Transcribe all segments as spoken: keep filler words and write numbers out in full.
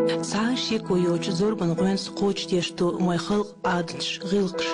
Цхьа шеко йоцуш зорбан гӀоьнца кхочушдеш ду вайн халкъан Ӏадаташ, гӀиллакхаш,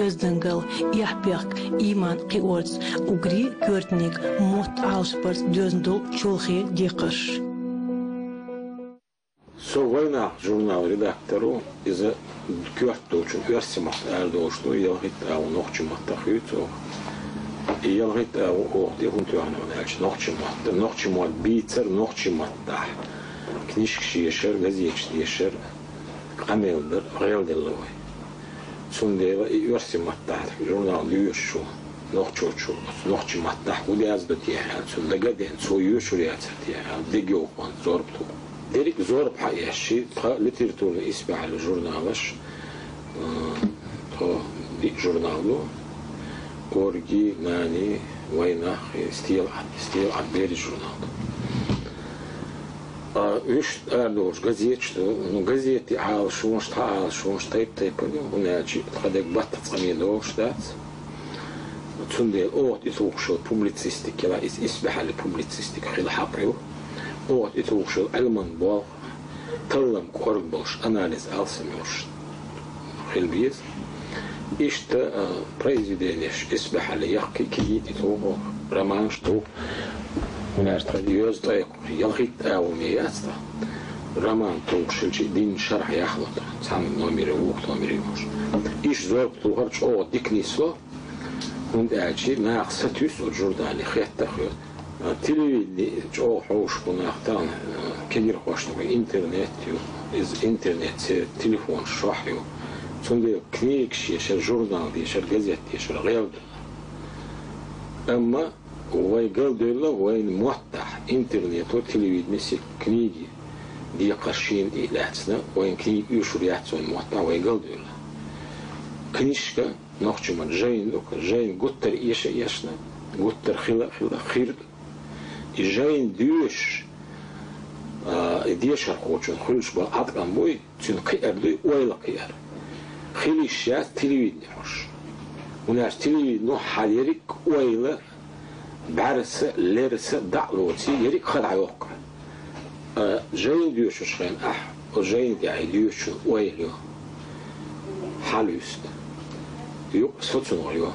оьздангалла, эхь-бехк, ийман кхиорца, уггаре коьртаниг мотт Ӏалашбарца доьзна долу чолхе декхарш. Со «Вайнах» журнал редактор ву, иза коьрта долчун оьрсийн маттахь арадолуш ду, ялхитта агӀо нохчийн маттахь хуьйцу оха. И ялхитта агӀо оха тӀе хӀунда тоьхна аьлча, нохчийн мотт, нохчийн мотт бийцар, нохчийн маттахь книжкаш ешар, газеташ дешар, къамел дар гӀелделла вай. Цундела и оьрсийн маттахь журнал доьшуш ву, нохчочо, нохчийн маттахь хӀун язду техьа аьлла, цунна дага а деана, цо йоьшур яцара техьа аьлла, дегайовхонца зорба туху. Дерриг а зорба хьаэшча, тхан литературни исбаьхьаллин журналаш, э, тхо диъ журнал ду, «Орги», «Нани», «Вайнах», «Стелаат», «Стелаат» берриг журнал ду. А уьш арадолуш газеташ ду, ну, газетийн Ӏалашонаш, тхан Ӏалашонаш тайп-тайпана ю, хӀунда аьлча тхан дерг баттахь цкъа ма долуш дац. Цундела оха тӀетухуш йолу публицистика, иза исбаьхьаллин публицистика хила хьакъ ю. Оха тӀетухуш йолу Ӏилман болх, таллам кӀорга болуш, анализ алсам йолуш хила беза. Иштта, а, произведенеш исбаьхьаллин яккхий, кегий тӀетуху, романаш туху. ХӀунда аьлча тхан йоьзна ткъе ялхитта агӀо ма яц тхан. Роман тухуш хилча, дийнна шарахь яхло тхан, цхьана номере, вукху номере йолуш. Иштта зорба тухар чӀогӀа дика нисло, хӀунда аьлча наха сатуьйсу оцу журнале, хетта а хета. Телевидени чӀогӀа хьовсуш бу нах тахана, кегирхошна вай интернет ю, иза интернет церан телефонаш чохь ю. Цундела книгаш ешар, журнал дешар, газет дешар гӀелделла. Амма вай галдевлла вайн маттахь интернето, телевиденесе книги декхар шена тӀе лаьцна, вайн книги оьшур яц вайн маттахь, вай галдевлла. Книжка нохчийн маттахь жайна ду-кх, жайна гуттар а эша а эшна, гуттар а хила а хилла, хир ду. И жайна доьшуш, а, и дешархочун хуьлуш болу Ӏаткъам буй, цуьнан кхиар дуй, ойла кхиар. Хила йиш яц телевидени хьош. ХӀунда аьлча телевидено хьан ерриг а ойла бӀаьрса, лерса дӀа а лоций, ерриг а ха дӀайоккху. А, жайна доьшуш хен ахь, оцу жайна тӀехь и доьшучун ойла йо, хьал юьста. Юкъа со цунах йо,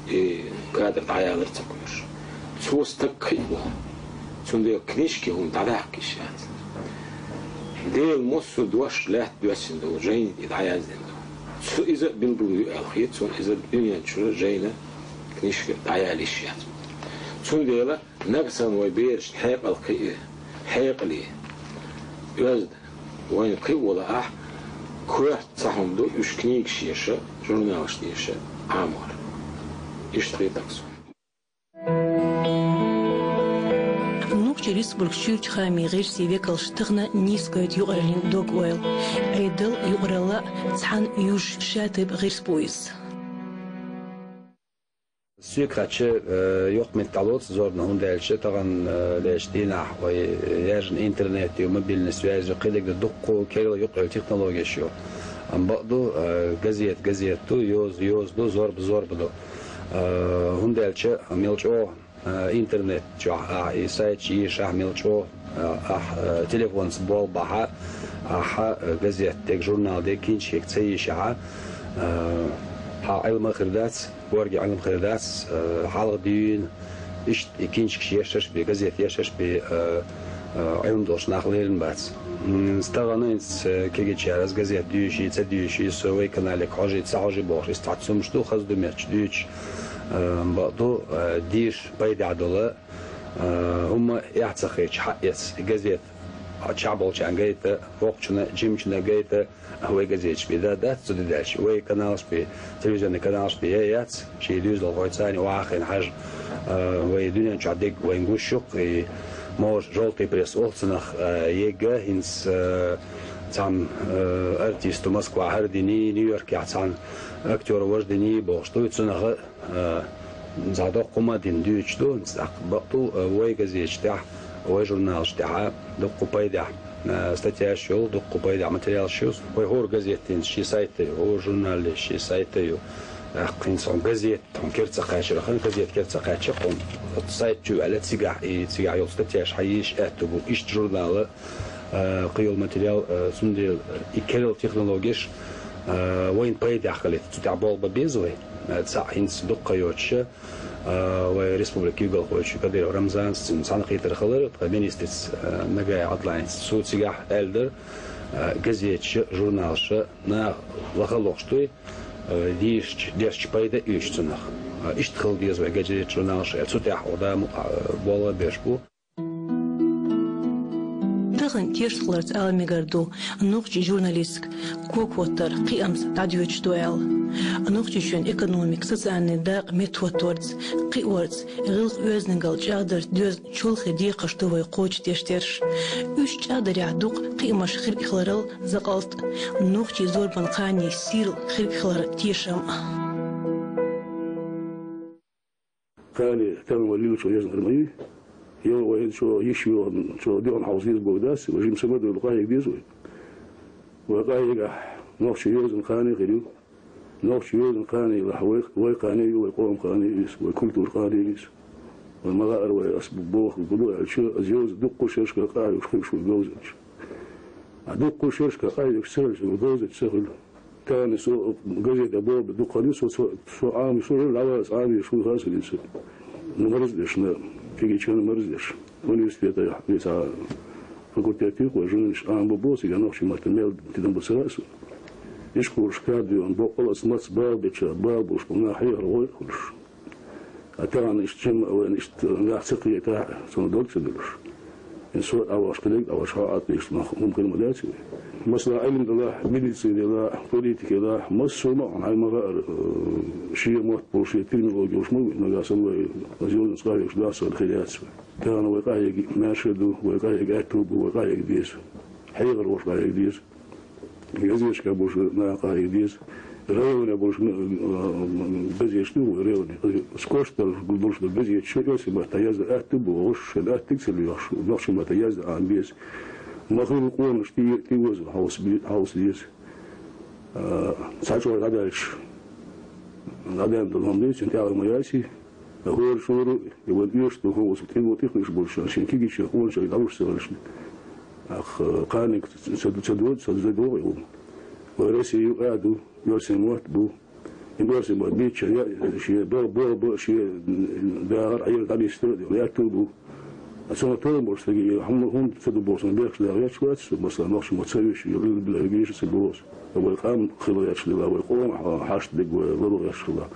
и кадр дӀаялар ца кхоьруш. Цо стаг кхиа бу. Цундела книжке хӀума дӀадаккха йиш яц. Делан массо а дош лаьтта доьссина ду, жайна тӀе дӀаяздина ду. Цу иза а билгал ю аьлла хета суна, иза дуьнен чуьра жайна книжка дӀаяла йиш яц. Цундела нагахь санна вай берашна хьекъал кхиа, хьекъале, оьзда, вайна кхио лаахь, коьрта цхьа хӀума ду уьш книгаш еша, журналаш деша Ӏамор. Иштта хетарг суна. Нохчийн Республикан шуьйрачу хаамийн гӀирсийн векалш тахана нийса гойту юкъараллин дог-ойла. Ӏедал, юкъаралла цхьаьна юьжуш шатайпа гӀирс бу иза. Соьга хетча, э, йоккха меттиг дӀалоцу зорбанан, хӀунда аьлча тахана, э, лечу дийнахь вай, э, яьржина интернет ю, мобильный связь ю, кхидерг ду дуккха керла юкъахь технологеш ю. Амма бакъ ду, э, газета газета ду, йоза йоза ду, зорба зорба ду. Э, хӀунда аьлча мел чӀогӀа, э, интернет чохь ахь и сайташ ешахь, мел чӀогӀа, э, ахь, э, телефонца болх бахь, ахь, э, газета дерг, журнал дерг, кинчкиг ца ешахь, э, хьан Ӏилма а хир дац. Корги Ӏилма хир дац, э, хьалха дуьйна, иштта и кинчкаш ешарш бен, газета ешарш бен, э, э, Ӏилма долуш нах лерина бац. М, стагана хӀинца, э, кегийчара аса газета дуьйший, ца дуьйший, со вай канале хьожий, ца хьожий бохуш, иза цхьацца хӀумаш ду, хаза ду моьттуш дуьйцуш, э, бакъ ду, э, дийша пайдехь долу, э, хӀумма эхь ца хеташ хьаэца. И газета чохь болчарна гайта, воккхачунна, жимачунна гайта, вай газеташ бен дан дац, цу де даьлча, вай каналаш бен, телевизионный каналаш бен я яц, шен доьзалхой царна охьа а хиъна хьажа, а, вай дуьнен чохь дерг вайна гуш ю-кх, и могӀарш жовтый пресса олу цунах, а, ега, хӀинца, а, цхьана, а, артисто Москвахь хӀара диний, Нью-Йоркехь цхьана актёро важа диний бохуш ду, и цунах а, Э, цхьа доккха хӀума а дина дуьйцуш ду, тӀаккха бакъду, э, вай газеташ тӀехь, вай журналаш тӀехь дуккха пайдехь, э, статьяш йолу, дуккха пайдехь материалаш ю. Вай хӀора газетин шен сайта ю, хӀора журналлин шен сайта ю. ТӀаккха хӀинца хьуна газета, хьуна кера ца кхаьчча, хьуна газета кера ца кхаьчча, хьуна сайта чу ваьлла цигахь, и цигахь йолу статьяш хьан йийша аьтту бу. Иштта журнала Э, кхыйола материал, э, цундела, э, и керла технологеш, э, вайна пайдехь хилийта. Цу тӀехь болх бан беза вай. Э, цхьаъ хӀинца дукха йоцуша, э, вай республика куьйгалхочо Кадыров Рамзанца цхьаьна кхетар хилар, тхан министрица, э, Нагаева Адланца. Цо цигахь аьлла дара, э, газеташа, журналаша наха лаха лохуш дуй, э, дийшача, дешча пайда а оьцуш цунах. Э, иштта хила деза вай газеташ, журналаш, э, цу тӀехь оха да ма-, э, болх а беш бу. Тахана тешнахаллица ала мегар ду, нохчийн журналистика ког хӀоттар кхиамца дӀадоьдуш ду аьлла. Нохчийчоьнан экономика, социальни дакъа меттахӀотторца, кхиорца, гӀиллакх-оьздангалла чӀагӀдарца доьзна чолхе декхаш ду вай кхочушдеш дерш. Уьш чӀагӀдарехь дукха кхиамаш хирг хиларал закъалт, нохчийн зорбанан кхане сийрал хирг хилар тешам. Кхане тахана вай лелачо езна хир ма ю. Йо, вай хӀинца чӀогӀа йиш йоцу, чӀогӀа дуьхьал хьовса деза бохург дац, вай жимма са ма ду, къахьега деза вай. Вай къахьегахь, нохчийн йозанан кхане хир ю. Нохчийн йозанан кхане елахь, вай, вай кхане ю, вай къоман кхане иза, вай культуран кхане иза. Вай ма хаара вай, ас бохург хӀун ду аьлча, аса йоза дуккха шерашкахь къахьоьгуш хилча вай говзанча. А дуккха шерашкахь къахьоьгуш ца хилча, вай говзанча ца хуьлу. Тахана со газетехь болх бан дукха хан ю, со, со, со Ӏамош, со дӀаваха Ӏамош ву хаза хилла со. Ну, марздеш, на, кегийчарна марздеш. Университетехь, вай цхьа факультет ю-кх вай, журналисташ Ӏамабо боху, цига нохчийн маттана мел тидам бу ца хаьа суна. Ишколашкахь а доьгӀна, баккъала аса маца бала беча, бала болуш болу нах хьехархой а хуьлуш. А тахана иштта жимма а вайна иштта нах ца кхетахь а, цунах дог ца дуьллуш. Ин со а дӀавахаш, кхидерг а дӀавахаш, хьо а тӀе иштта нах хӀума хир ма дац вай. Масала, Ӏилма делахь, медицина делахь, политика делахь, массо а ма хьан хьайн ма хаара, э, шен мотт болуш, шен терминологи йолуш ма ву, нагахь санна вай, вай зелденца къахьоьгуш дӀасагӀа хир яц вай. Тахана вай къахьега маьрша ду, вай къахьега аьтту бу, вай къахьега деза. Хьехархоша къахьега деза. Газеташкахь болуш нах къахьега деза. Районехь болуш, м, м, газеташ ду вай районехь. Скошта долуш ду газеташ, оьрсийн маттахь яздан атта а бу, гӀуш шайн аттиг ца лоьхуш, нохчийн маттахь яздан Ӏама беза. Ма хилла къонахчун тӀе-, тӀе оза хьовса бе-, хьовса деза. А, цхьа чӀогӀа дӀадаьлча, дӀадаьнна долу хӀума дуьйцу, тӀехь ма яций. ХӀора чуьра, и вайн оьшуш долу хӀума, тӀе-, тӀе-, тӀехуьлуш болчарна, шен кегийчарна, къонахчарна дӀалуш ца хилча, ах, кханиг ца, ца, ца до-, ца, ца догӀу и хӀума. Вай Россия юкъа а ду, оьрсийн мотт а бу. И оьрсийн мотт бийцича, я, шен бо-, бо-, бо-, шен дахар Ӏер дӀанисда а, аьтту а бу. А цунах товш болчу стаге, хӀума, хӀума ца ду бохуш, бехкаш даха гӀерташ вац, масала, нохчийн мотт ца оьшуш, я, билггал геша ца боху. Вай къам хила гӀерташ дела, вай къоман хьашт дерг, вай лару гӀерташ хила.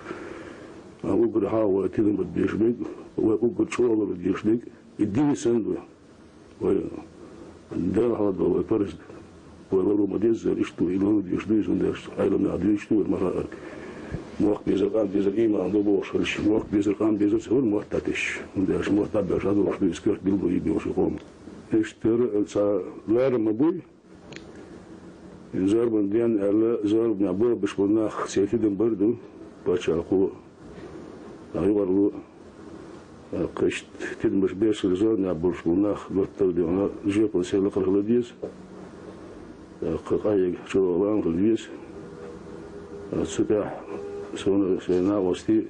А уггар хьалха вай тидам бан дезаш дерг, вай уггар чӀогӀа лару дезаш дерг, и дин санна ду. Вай Дала хьалха вай парз ду. Вай лару ма деззара, иштта ду, и лару дезаш ду, иза хӀунда аьлча Ӏеламнаха дуьйцуш ду вай ма хаара. Мохк безар, къам безар, иман ду бохуш хилча, мохк безар, къам безар ца хуьлу мотт дӀатесча. ХӀунда аьлча мотт дӀабаьлча дӀадолуш ду, иза коьрта билгало йийр ю шен къоман. Иштта дара, ца лара ма буй. Зорбан ден аьлла, зорбанехь болх беш болу нах церан тидам бар ду, пачхьалкхо а, юкъарло а. Кхечу тидамаш беш хилла зорбанехь болуш болу нах гуттар а дуьхьал жоьпалла сел лакхара хила деза. Кху къахьега чӀогӀа лам хила веза. Цу тӀехь суна шайн накъостий,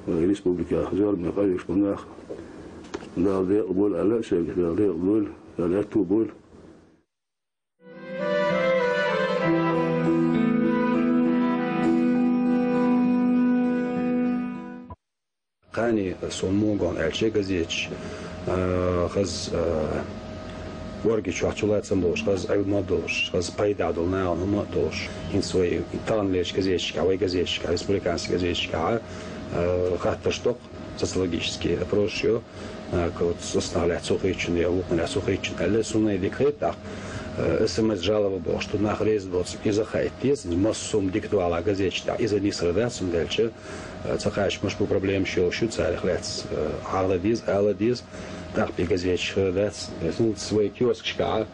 республикехь зорбанехь къахьоьгуш болу нах Дала декъала бойла аьлла а соьга, Дала декъала бойла, Дала аьтту а бойла. Кхане, суна муха гон аьлча, газеташ, а, хаза, а, орга чохь чу лацам болуш, хаза Ӏилма а долуш, хаза пайда долу нахана хӀума а долуш. ХӀинца вай таханлерчу газеташкахь, вай газеташкахь, республиканский газеташкахь, а, хаттарш доккху, социологический опросаш йо. А, кху цӀаснах лаьцна хетачун я вукхунах лаьцна хетачун аьлла, суна и дика хета тӀаккха, э, СМС жалоба бохуш ду, нах реза доцург иза а хаийта деза, массо а дика ду аьлла газеташ тӀехь иза нисгӀа дац, хӀунда аьлча, э, ца кхаччалц бу проблемаш йолуш ю, царах лаьцна, э, хьагӀда деза, ала деза, тӀаккха и газеташ хир дац. Э, хӀинца вай киоскашкахь,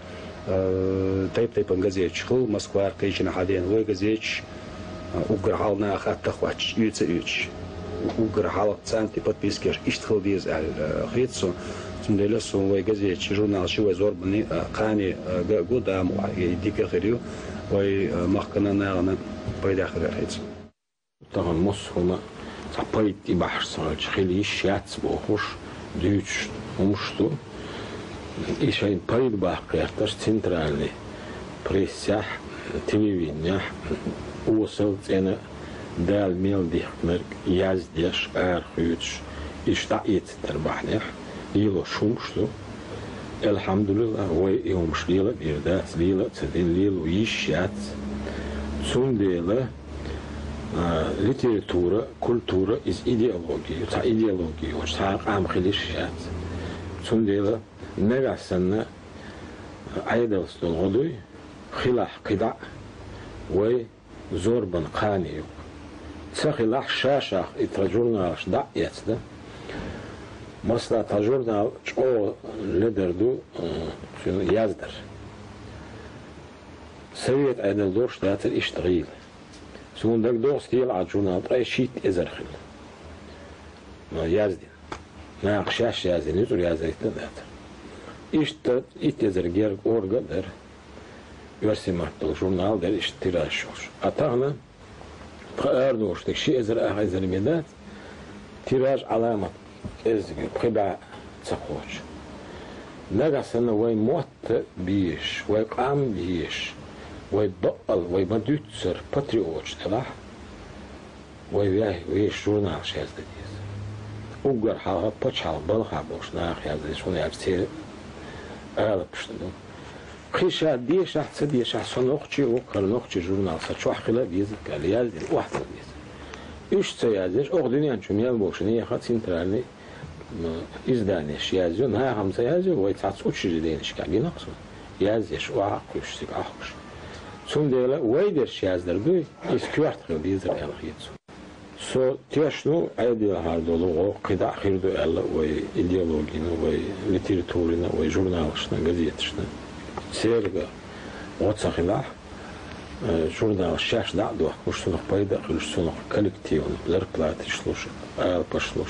э, тайп-тайпана газеташ хуьлу, Москвара кхечанхьа дена вай газеташ, уггар хьалха наха хатта хӀоттош, оьцу а оьцуш. Уггар хьалха царна тӀе подписка еш, иштта хила деза аьлла, э, хета суна. Цундела суна вай газеташ, журналаш, вай зорбанан, э, кхане, э, га а го, дама а, и дика а хир ю, вай, э, махкана а, нахана а пайда хир хета суна. Тахана массо а хӀума цхьа пайда тӀе бахьаш ца хилча хила йиш яц бохуш, дуьйцуш хӀумаш ду. И шайн пайда баккха гӀерташ центральный прессехь, телевиденехь, осал цӀена Дала мел дихкинарг яздеш, арахойтуш, иштта дӀаэцар бахьанехь, лелош хӀумаш ду. Элхьамдулиллах, вай и хӀумаш лела а бийр дац, лела а ца дина, лело йиш яц. Цундела, а, литература, культура, иза идеология, цхьа идеология йоцуш, цхьа къам хила йиш яц. Цундела нагахь санна Ӏедалца долу гӀо дуй, хилахь кхидӀа а, вай зорбан кхане ю. Ца хилахь, ша-шах и тхан журналаш дӀа а эцна. Масала, тхан журнал чӀогӀа ледар ду, э, цуьнан яздар. Совет Ӏедал долуш дацара иштта гӀийла. Суна дагадогӀу, «СтелаӀад» журнал ткъе шийтта эзар хилла. Но яздина. Наха шаьш яздина, юкъара яздина дацара. Иштта итт эзар герга орга а дара. Оьрсийн маттахь долу журнал дара иштта тираж йолуш. А тахана тхан арадолуш дерг ши эзар, ах эзар ме дац, тираж Ӏаламат кӀеззиг ю, пхи бӀе ца кхочу. Нагахь санна вай мотт а безаш, вай къам а безаш, вай бакъал, вай ма-дуьйццара патриоташ делахь, вай ве-, вешан журналаш яздан деза. Уггар хьалха пачхьалкхан балхахь болуш наха яздан деза, хӀунда аьлча церан алапаш ду. Кхин ша дешахь а, ца дешахь а, со нохчи ву, хӀара нохчи журнал сан чохь хила а беза аьлла яздина, охьадала деза. Уьш ца яздеш, оха дуьнен чу мел болчу нехан центральный, м, изданеш язйо, нахам ца язйо, вай цхьацца учрежденешкахь гина-кх со, яздеш, охьа а кхуьйсуш, цига Ӏохкуш. Цундела вай дерш яздар дуй, иза коьрта хила дезара аьлла хета суна. Со тешна ву, Ӏедалехьара долу гӀо кхидӀа а хир ду аьлла, вай идеологина, вай литературина, вай журналашна, газеташна. Церга гӀо ца хилахь, э, журнал шаьш дӀа а дохкуш, цунах пайда а хуьлуш, цунах коллективна зарплаташ луш, алапаш луш,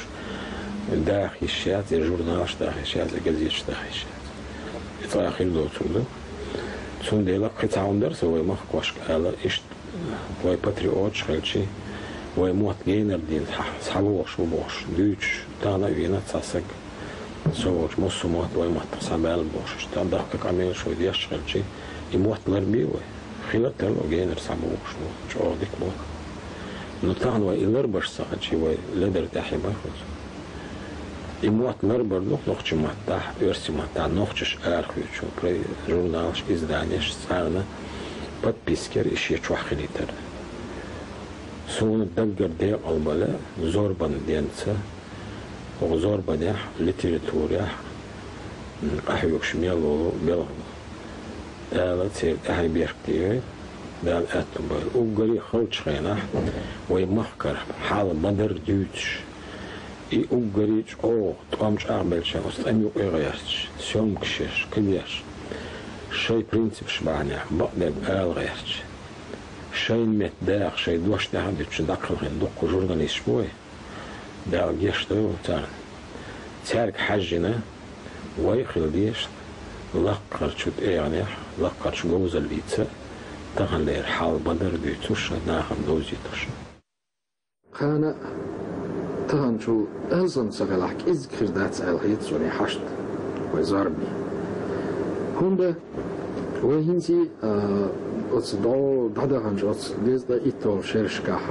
даха йиш яц, я журналаш даха йиш яц, я газеташ даха йиш яц. И цкъа хир доцург ду. Цундела кхин цхьа хӀума дара со вай махкахошка аьлла, иштта вай патриоташ хилчи, вай мотт генара дина схьа-, схьавогӀуш ву бохуш, дуьйцуш, тахана а вийна цхьа саг. Со волчу массо а мотт вай маттах схьабаьлла бохуш, иштта дахка къамелаш вай деш хилчи, и мотт ларбе вай. Хила а тарло генара схьабогӀуш бу, чӀогӀа дика бу. Но тахана вай и ларбеш ца хилчи, вай ледар тӀаьхье бахуьйту. И мотт ларбар ду нохчийн маттахь, оьрсийн маттахь нохчаша арахоьцучу прай-, журналаш, изданеш, царна подписка яр и шен чохь хилийтар. Суна даггара декъал бала зорбан денца, хӀокху зорбанехь, литературехь, м, къахьоьгуш мел волу белхан. Дала церан тӀаьхье беркате йойла, Дала аьтту бойла. Уггаре а халчу хенахь, вай махкара хьал ма-дарра дуьйцуш, и уггаре а чӀогӀа тӀом чӀагӀбелча оцу тӀам юкъе гӀерташ, съёмкаш еш, кхидеш, шайн принципаш бахьанехь бакъдерг ала гӀерташ, шайна метта даха, шайн дош тӀаьхьа а дуьтуш дӀакхелхина дуккха журналисташ бу вай. Дала гечдойла царна. Цаьрга хьаьжжина, вай а хила дезаш, лаккхарчу тӀегӀанехь, лаккхарчу говзаллица, таханлера хьал ма-дарра дуьйцуш, нахана довзуьйтуш. Кхана а таханчул алсам ца хилахь, кӀезиг хир дац аьлла хета суна и хьашт, вай зорбан. ХӀунда вай хӀинций, а, оцу дӀо-, дӀадаханчу оцу дезткъа итталгӀачу шерашкахь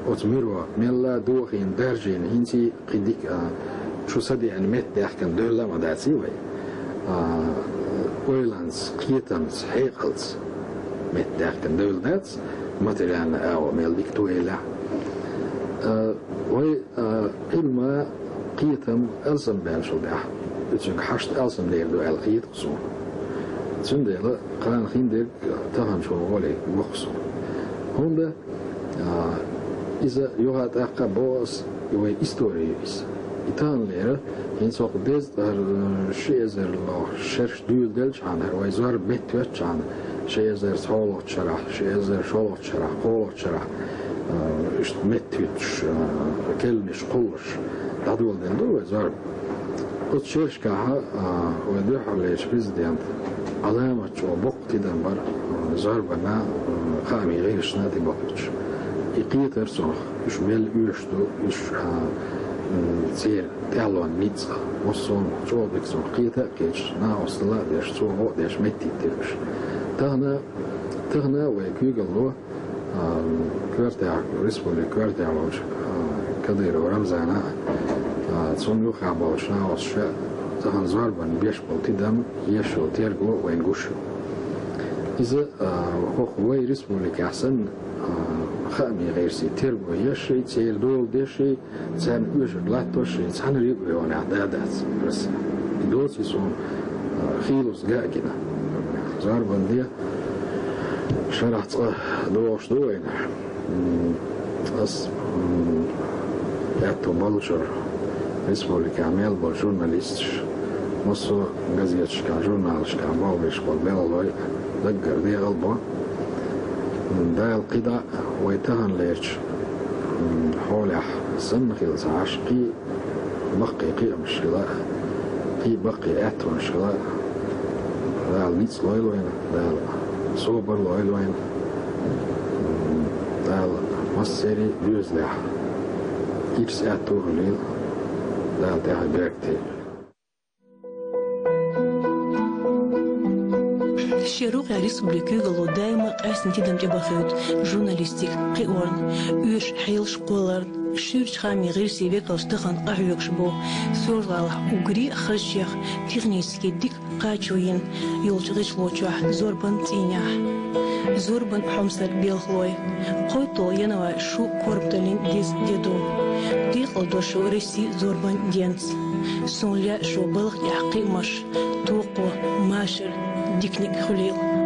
оцу муьро мелла а дохийна, даржийна, хӀинций кхин дика, а, чу са деана метта даьхкина девлла а ма даций вай. А, ойланца, кхетамца, хьекъалца метта даьхкина девлла дац, материальный агӀо мел дика тоеллехь. А, вай А, Ӏилма, кхетам алсам баьллачул тӀаьхьа, оцуьнга хьашт алсам дер ду аьлла хета-кх суна. Цундела кхана хиндерг таханчул гӀоле го-кх суна. ХӀунда, а, иза юха а тӀаккха а боху ас, и вай истори ю иза. И таханлера, хӀинца хӀокху дезткъа, а, ши эзар лоху шерш дуьйладелчхьана, хӀара вай зорба меттахӀоьттучхьана, ши эзар цхьолгӀачу шарахь, ши эзар шолгӀачу шарахь, кхоалгӀачу шарахь, а, иштта меттахӀуьттуш, а, керланаш кхуллуш, дӀадоладелла ду вай зорба. Оцу шерашкахь, а, вай дуьххьарлечу президента Ӏаламат чӀогӀа боккха тидам бар, а, зорбана, а, хаамийн гӀирсашна тӀебахкуьйтуш. И кхетар цунах, уьш мел оьшуш ду, уьш, а, Церан тӀаьхьалонан ницкъ массо а чӀогӀа дика сона кхета а кхеташ, накъосталла а деш, цо гӀо а деш, меттийтира уж. Тахана, тахана вай куьйгалло, а, коьртехь, республикан коьртехь волчу, а, Кадыров Рамзана а, а, цунна юххехь болчу накъосташа а тахана зорбанна беш болу тидам, еш йолу терго вайна гуш ю. Иза, а, хӀокху вай республикехь санна, а, хаамийн гӀирсийн терго еш а, церан дола деш а, царна оьшург латтош а, цхьана а регионехь да дац Россехь. И доций суна, а, хийлаза га а гина. Зорбанан де шарахь цкъа догӀуш ду вайна. М, ас, м, аьтту болчуьра республикехь мел болчу журналисташ, массо а газеташкахь, журналашкахь болх беш болу белхалой даггара декъал бо. Дала кхидӀа а вай таханлерчу, м, хьолехь санна хилла ца Ӏаш, кхин а баккхий кхиамаш хила а, кхин а баккхий аьттонаш хила а, Дала ницкъ лойла вайна, Дала собар лойла вайна, м, Дала массеран а доьзалехь ирс аьтто а хуьлийла, Дала тӀаьхье беркате. Шен рогӀехь республикан куьйгалло даима а къаьсттина тидам тӀебахийта журналистикан кхиорна, оьшуш хьелаш кхолларна, шуьйрачу хаамийн гӀирсийн векалш тахана къахьоьгуш бу Соьлжа-ГӀалахь, уггаре а хазачех, технически дика кхачо йина йолчу гӀишлон чохь зорбанан цӀийнехь. Зорбанан хьомсар белхалой. КхойтталгӀа январь шу корпаллин деза де ду. Декъалдо шу Россин зорбанан денца. Суна лаьа шу балха тӀехь кхиамаш, тохо, машар диканиг хуьлийла.